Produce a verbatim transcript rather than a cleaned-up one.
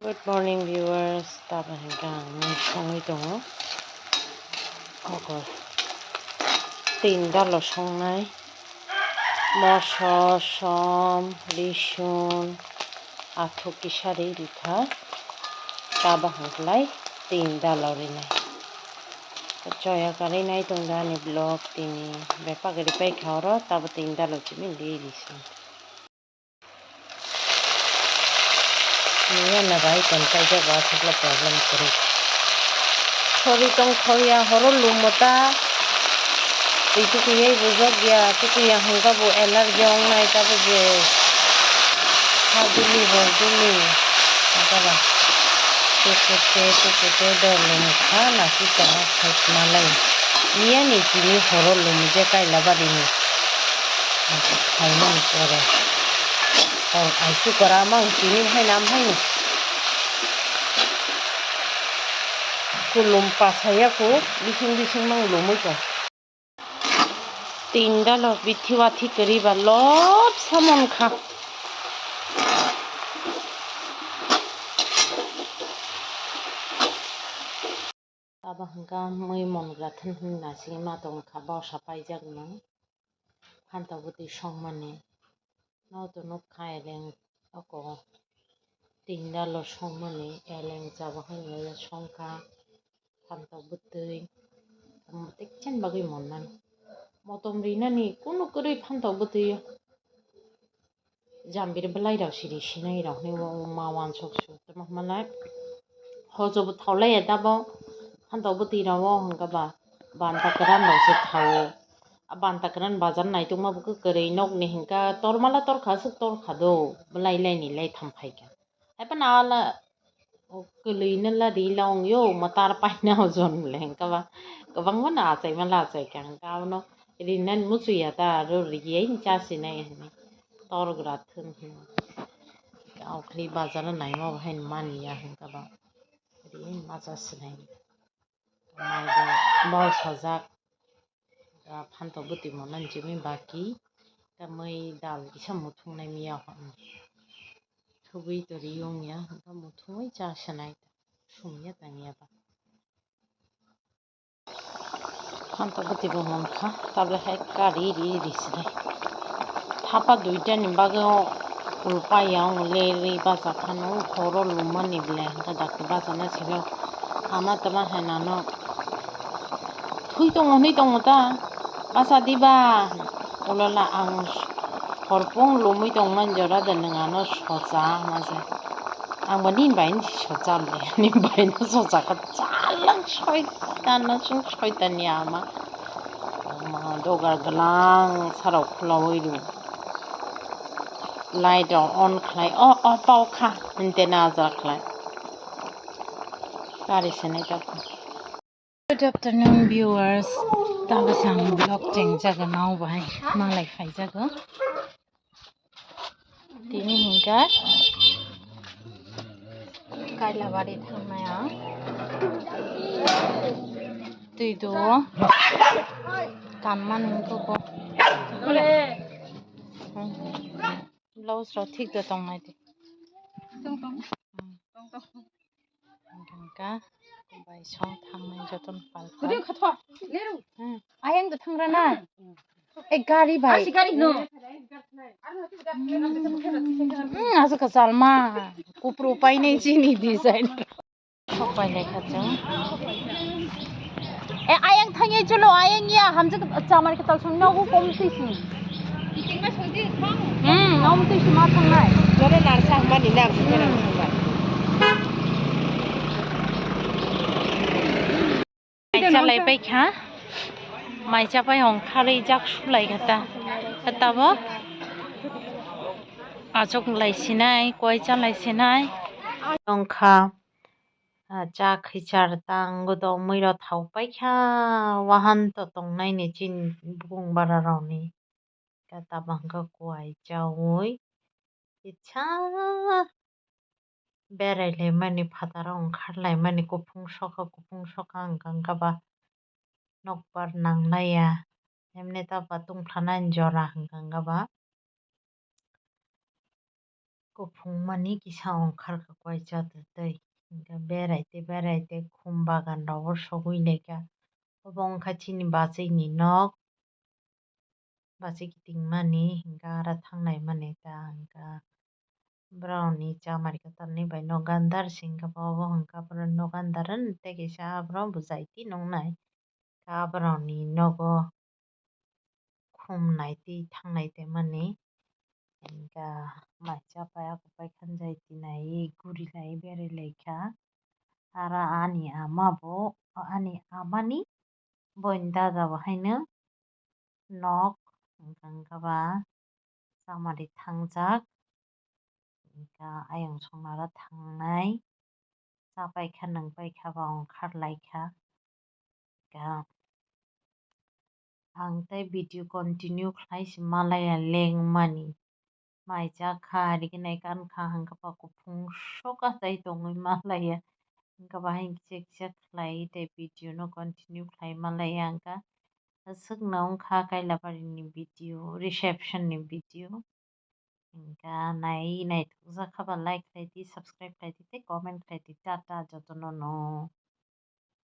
Good morning, viewers. Tabuk hwnkhe ang mui songwi tongo. Ogo tin dalo songnai. Moso, som, risun, athuk kisa ri rikha. Tabuk hwnkhlai tin dalo rinai. Choya kwrwi nai tongda ani vlog tini. Bebak ripai kha oro, tabuk tin dalo chini ri risi. Niyana bai tonkai jago aswkla problem kwrwi. Sori tong khoya horo lumo ta. Twi tukuiya bujak ya, tukuiya hwnkha bo allergy wngnai tabuk je. Ha duli hor duli. Hwnkha ba. Tukute tukute do lumo kha nasi tongma khai malai. Niyani tini horo lumo je kaila bari ni. Khaimani pore. Hor ai tukora mang tini hai nam hai ni. Kulum pasaya ku bising bising mang lumui tong. Tinda lo bithi wathi kwrwi ba lop samon kha. Abo hwnkha mui mongra thun hwn naisingma tong kha, bosa paijak no. Phantok bwtwi songmani. Noto nukha eleng oko tinda lo songmani eleng chaba hwnwi songkha phantok bwtwi. Tamo tekchen bagwi monnani. Motom rinani kunu kwrwi phantok bwtwi o. Jambir bwlai rok siri sinai rok hinwi o ma wansuk suk tamo hwnmalai. Hojobo thaulaiya dabo phantok bwtwi rok o hwnkha ba banta kwran rok se thao. A banta kwran bazar naitokma bo kwrwi nokni hwnkha tormala torkha aswk torkha do bwlai laini lai tham phaikha. Haiphano ala kwlwino la ri la wngyo mwtar paina ojon le hwnkha ba kwbangma no achaima la achaikha hwnkha abono rinani muchungya ta aro riya cha sinai hinwi torgra thung hinwi. Okhli bazaro naima bo haino maniya hwnkha ba ri macha sinai. Mai bo bau sajak. Phantok bwtwi mona jemai baki tamwi dal kisa muthungnai miya hwn. Thubui to riyung ya hwnkhe muthungwi cha sinai sumya tangya ba. Phantok bwtwi bo mankha tabole hai kari ri ri sinai. Thapa duitani bagwi o kulpa ya wng le ri bacha phano horo lumani ble hwnkhe dakti bachana silo ama tama hai nano. Thwi tongo hwnwi tongo ta. Basa diba? Ulola ang horpung lumwi tongmani jora de nwng ano socha hwnma se. Ang bo nini bai ni socha le, nini bai no socha kha chalak soitan no chwng soitan ni ama. Oma dogar glang sarok khulawi ru. Light rok on khlai o o pao kha hinte na ajak khlai. Kari se nai ta. Good afternoon, viewers. Tabuk ang vlog chengjago, nao bahai malai khaijago. Tini hingka Kailabari thangnai ang. Twi duo. Kanmani hingke bo. Blouse rok thik da tongnai di. Hingka bai song thangnai jotono pal pal. Ayang da thangra na. E gari bai. Hmm, asa kachalma. Kupru painai chini design. Sok pailai kha chwng. E ayang thangye chwlo, ayang ya, hamjwk chamar kwtal song nogo kom twi sing. Hmm, nogo twi sing ma thangnai. Jore narsa hwnmani na, jore narsa hwnmani. Mai chalai pai kha, mai chapai hong kharwi jak sulai kha ta, tabo achuk lai sinai, koi chalai sinai. Wngkha. Ah, cha khichar tang, godo mui rok thau paikha, wahan to tongnai ni chini bukung bara rok ni. Khe tabang khe kuai chaui, kitsa berai lai mani, phataro wngkhar lai mani, kuphung sokha, kuphung sokha wngkha, wngkha ba nokbar nang laiya, emne ta ba tungphla nani jora wngkha, wngkha ba. Kuphung mani kisa ongkhar kha kuacha twtwi. Hinkhe berai tei berai tei khum bagan rogo sogwi laikha. Obo wngkha chini bachwi ni nok. Bachwi kiting mani hinkhe aro thangnai mani ta hinkhe borok ni chamari kwtal ni bai nok gandar se hinkhe bo obo hinkhe borok nok gandar tei kisa borok bwsai twi nuknai. Khe borok ni nogo khum nai twi thangnai tei mani. Hinkhe mai cha pai ako pai khanjai twi nai guri lai berai lai kha. Aro ani ama bo, ani ama ni boini dada bo haino nok, hinkhe hinkhe ba chamari thangjak, hinkhe ayang songnaro thangnai, cha paikha nwng paikha ba ongkhar laikha, hinkhe ang tei video continue khlai se malaya lengmani. Mai chakha, riknai kankha, hwnkhe ba kuphung soka tai tongwi malaya. Hwnkhe ba hai kisa kisa khlai tei video no continue khlai malaya hwnkha. Aswkno wngkha Kailabari ni video, reception ni video. Hwnkhe nai naithokjak kha ba like khlai di, subscribe khlai di tei comment khlai di. Tata jotono no.